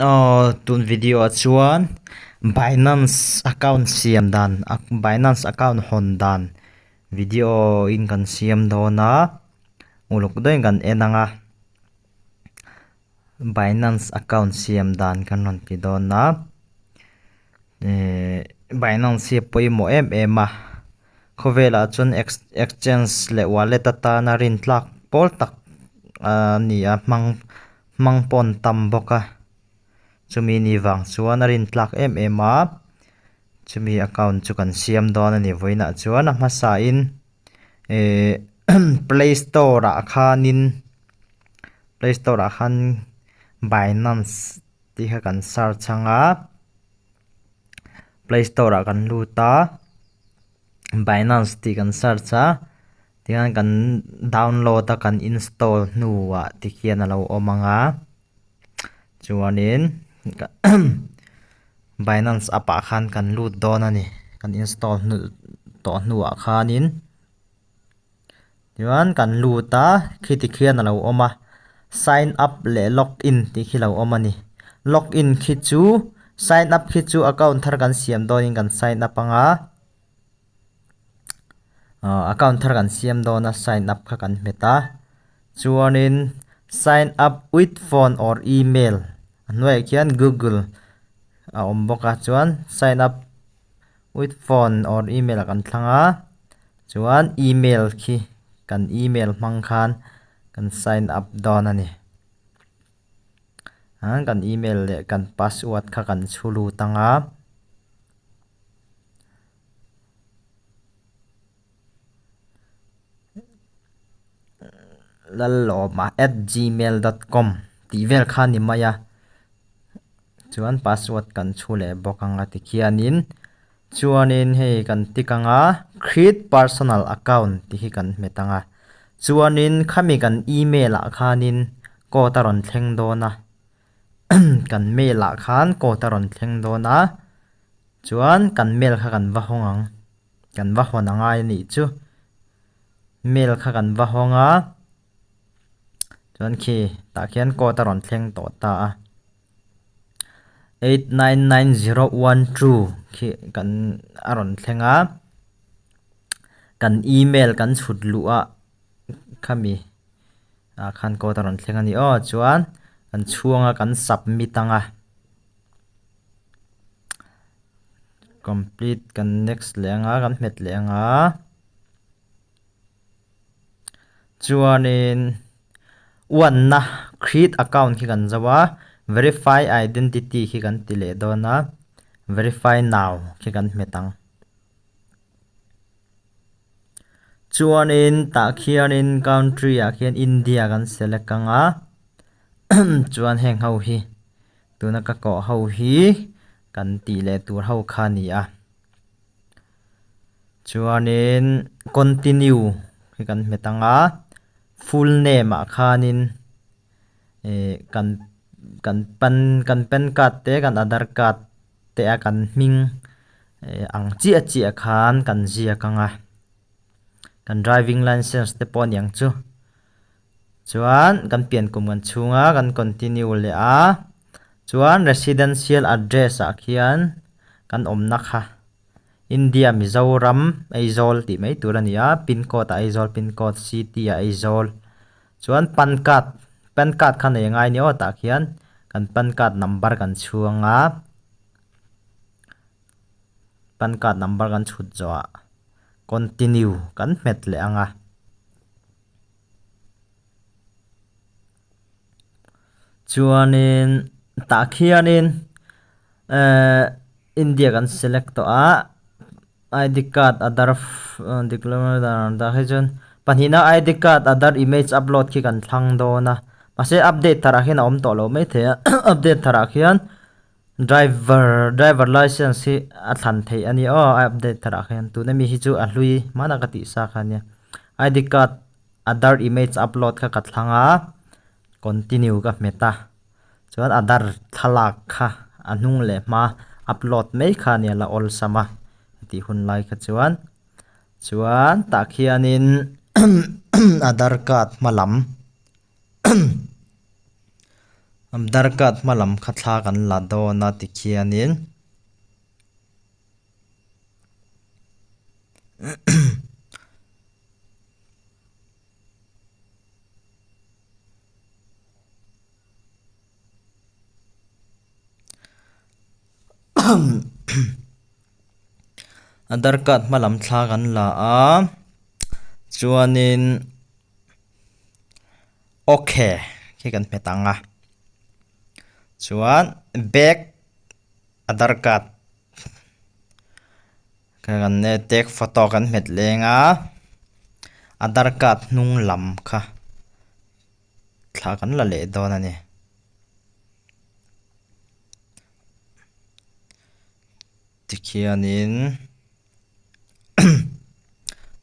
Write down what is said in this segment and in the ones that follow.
Aw tun video ah chuan Binance account siam dan Binance account hawn dan video in kan siam dawn a uluk deuhin kan en ang a Binance account siam dan kan rawn ti dawn a ehh Binance hi a pawimawh em em a khawvelah chuan exchange leh wallet atana rintlak pawl tak a ni a hmang hmang pawh an tam bawk a chumi ni vang chuan a rintlak em em a chumi account chu kan siam dawn a ni vawiinah chuan a hmasa in ehh play store ah khanin play store ah khan binance tih kha kan search ang a play store ah kan lut a binance tih kan search a tihian kan download a kan install hnuah tikhian a lo awm ang a chuanin binance app ah khan kan lut dawn a ni kan install hnu tawh hnuah khanin tichuan kan lut a khi tikhian a lo awm a sign up leh log in tih khi a lo awm a ni log in khi chu sign up khi chu account thar kan siam dawnin kan sign up ang a. Ahh account thar kan siam dawn a sign up kha kan hmet a chuanin sign up with phone or email a hnuaiah khian google a awm bawk a chuan sign up with phone or email ah kan thlang a chuan email khi kan email hmang khan kan sign up dawn a ni ah kan email leh kan password kha kan chhu lut ang a. Lalawma at gmail dot com tih vel kha a ni mai a chuan password kan chhu leh bawk ang a tikhianin chuanin hei kan tick ang a create personal account tih hi kan hmet ang a chuanin khami kan email ah khanin code a rawn thleng dawn a kan mail ah khan code a rawn thleng dawn a. Chuan kan mail kha kan va hawng ang, kan va hawn a ngai a nih chu. Mail kha kan va hawng a, chuan khi tah khian code a rawn thleng tawh ta a. 899012 khi kan a rawn thleng a, kan email kan chhut luh a khami ah khan code a rawn thleng a ni aw. Chuan kan chhung a kan submit ang a. Complete kan next leh anga kan hmet leh anga chuanin one na create account khi kan zo a verify identity khi kan ti leh dawn a verify now khi kan hmet ang chuanin tah khianin country ah khian India kan select anga chuan heng ho hi. Tuna ka kawh ho hi kan tih leh tur ho kha a ni a. Chuanin continue hi kan hmet ang a, full name ah khanin ih kan kan pan kan pan card te kan aadhar card te a kan hming ih ang chiah chiah khan kan ziak ang a, kan driving license te pawh a ni ang chu. Chuan kan pian kum kan chhung a kan continue leh a chuan residential address ah khian kan awmna kha India Mizoram Aizawl tih mai tur a ni a pin code ah Aizawl pin code city ah Aizawl chuan pan card pan card kha nei angai a ni aw tah khian kan pan card number kan chhung a pan card number kan chhut zawh ah continue kan hmet leh ang a. Chuanin tah khianin ehh India kan select tawh a ID card aadhar dik lo dah hi chuan pahnihna ID card aadhar image upload khi kan thlang dawn a mahse update tharah khian a awm tawh lo maithei a update tharah khian driver driver license hi a thlan theih a ni aw a update tharah khian tuna mi hi chu a hlui hmanah ka tih sa kha ania ID card Aadhar image upload kha ka thlang a continue ka hmet a chuan aadhar thlalak kha a hnung leh hma upload mai kha ania la awlsam a tih hun lai kha chuan chuan tah khianin aadhar card hma lam. Aadhaar card hma lam kha thla kan la dawn a tikhianin Aadhaar card hma lam thla kan la a chuanin ok khi kan hmet ang a chuan back Aadhaar card kan take photo kan hmet leng a Aadhaar card hnung lam kha thla kan la leh dawn a ni. Tikhianin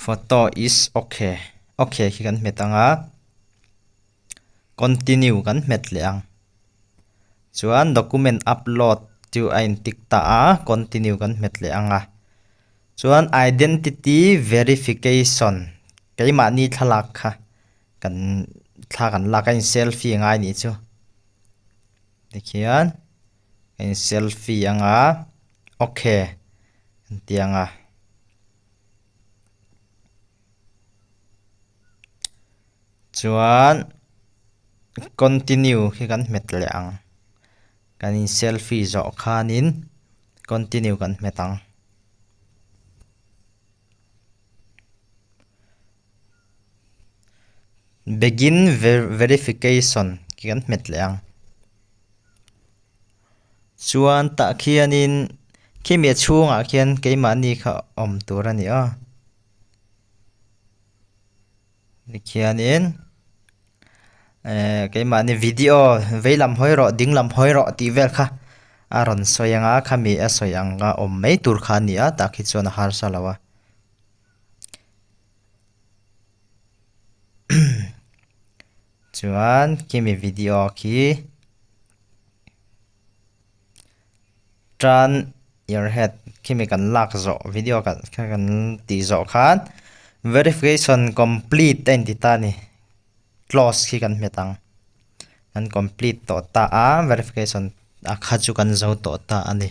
photo is ok ok khi kan hmet ang a continue kan hmet leh ang chuan document upload chu a in tick ta a continue kan hmet leh ang a chuan identity verification keimahni thlalak kha kan thla kan lak a in selfie ngai nih chu tikhian. in selfie anga ok an ti anga chuan continue khi kan hmet leh ang kan in selfie zawh khanin continue kan hmet ang. Begin verification khi kan hmet leh ang. Chuan tah khianin khimi a chhungah khian keimahni kha awm tur a ni a. Tikhianin eh keimahni video vei lam hawi rawh ding lam hawi rawh tih vel kha a rawn sawi ang a khami a sawi ang a awm mai tur kha a ni a tah khi chuan a harsa lo a. Chuan khimi video khi turn your head khimi kan lak zawh video kan kha kan tih zawh khan verification complete a inti ta a ni close khi kan hmet ang kan complete tawh ta a verification a kha chu kan zo tawh ta a ni.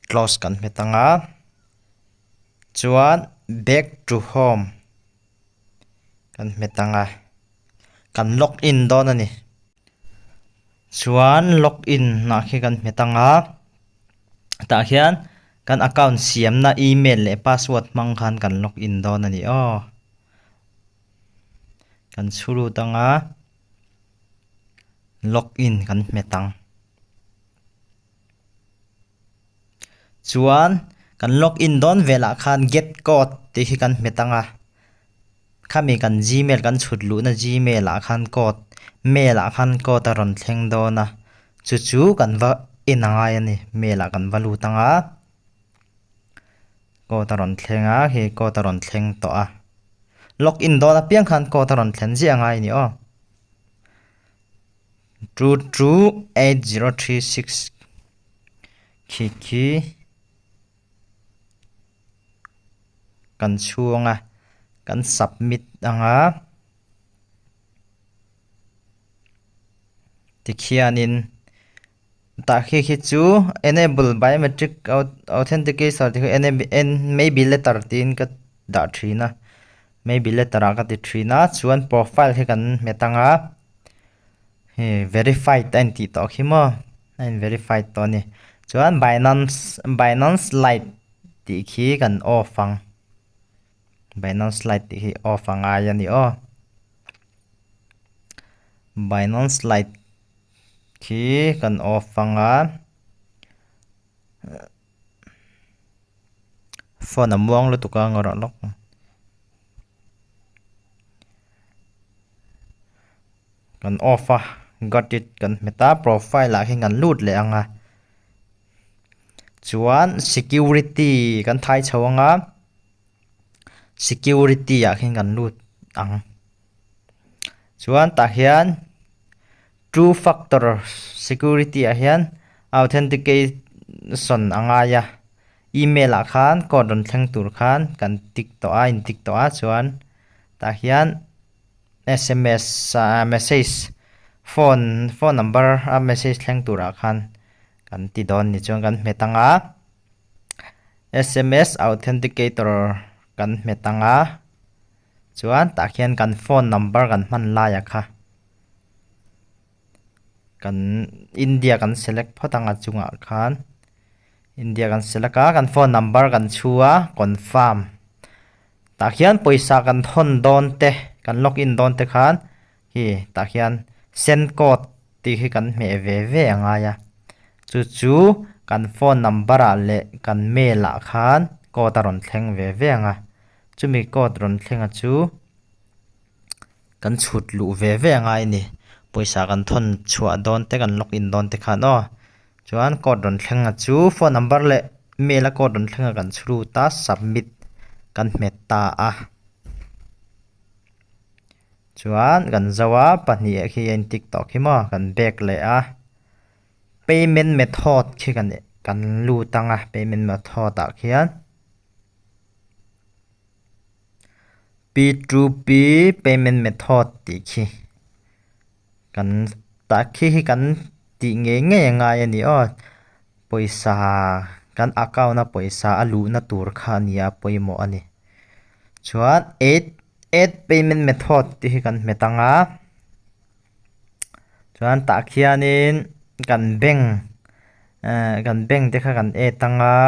Close kan hmet ang a chuan back to home kan hmet ang a kan log in dawn a ni chuan log in ah khi kan hmet ang a tah hian kan account siamna email leh password hmang khan kan log in dawn a ni aw kan chhu lut ang a log in kan hmet ang. Chuan kan log in dawn velah khan get code tih hi kan hmet ang a, khami kan gmail kan chhut luhna gmail ah khan code mail ah khan code a rawn thleng dawn a, chu chu kan va en a ngai a ni mail ah kan va lut ang a, code a rawn thleng a khi code a rawn thleng tawh a, log in dawn apiang khan code a rawn thlen ziah a ngai a ni aw. Two two 8036 khi khi kan chhung a kan submit ang a tikhianin tah khi khi chu enable biometric authentication tih khi maybe later tiin ka dah thin a maybe later ah ka ti thin a chuan profile khi kan hmet ang a. Hei verified a intih tawh khi maw a in verified tawh a ni chuan binance binance lite tih khi kan off ang binance lite tih hi off a ngai a ni aw binance lite khi kan off ang a phone a muang lutuk a ngaw lawk. Kan off a got it kan hmet a profile ah hian kan lut leh ang a chuan security kan thai chho ang a security ah khian kan lut ang chuan tah hian two factor security ah hian authentication a ngai a email ah khan code rawn thleng tur khan kan tick tawh a in tick tawh a chuan. Tah hian sms message phone phone number a message thleng turah khan kan ti dawn ni chuan kan hmet ang a sms authenticator kan hmet ang a chuan tah khian kan phone number kan hman laiah kha kan India kan select phawt ang a chungah khan India kan select a kan phone number kan chhu a confirm. Tah khian pawisa kan thawn dawn te, kan log in dawn te khan hi tah khian send code tih hi kan hmeh ve ve a ngai a. Chu chu kan phone number ah leh kan mail ah khan code a rawn thleng ve ve ang a. Chumi code rawn thleng a chu kan chhut luh ve ve a ngai a ni. Pawisa kan thawn chhuah dawn te, kan log in dawn te khan aw. Chuan code rawn thleng a chu phone number leh mail a code rawn thleng a kan chhu ta submit kan hmet ta a. Chuan kan zo a pahnih ah khi a in tick tawh khi maw kan back leh a payment method khi kan kan lut ang a payment method ah khian P2P payment method tih khi. Kan tah khi hi kan tih ngei ngei a ngai a ni aw. Pawisa kan account a pawisa a luhna tur kha a ni a pawimawh a ni. Chuan add add payment method tih hi kan hmet ang a. Chuan tah khianin kan bank eh kan bank te kha kan add ang a.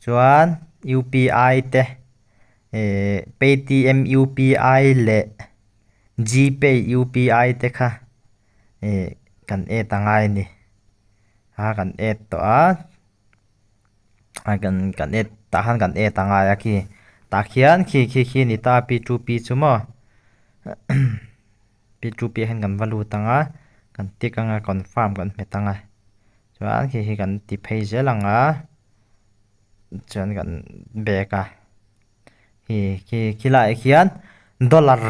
Chuan UPI te eh Paytm UPI leh Gpay UPI te kha eh kan add a ngai a ni. A kan add tawh a a kan kan add tah khan kan add a ngai a khi tah khian khi khi khi a ni ta p two p chu maw p two p ah hian kan va lut ang a kan tick ang a confirm kan hmet ang a chuan khi khi kan ti phei zel ang a. Chuan kan bag a hi khi khilaiah khian dollar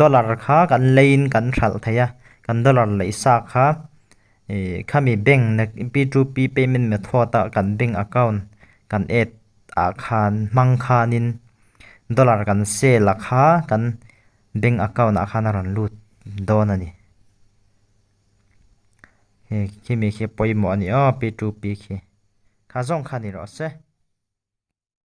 dollar kha kan leiin kan hralh thei a kan dollar lei sa kha ih khami bank na p two p payment method a kan bank account kan add ah khan hmang khanin dollar kan sell a kha kan bank account ah khan a rawn lut dawn a ni. Hei khimi khi pawimawh a ni aw p two p khi kha zawng kha ni rawh se.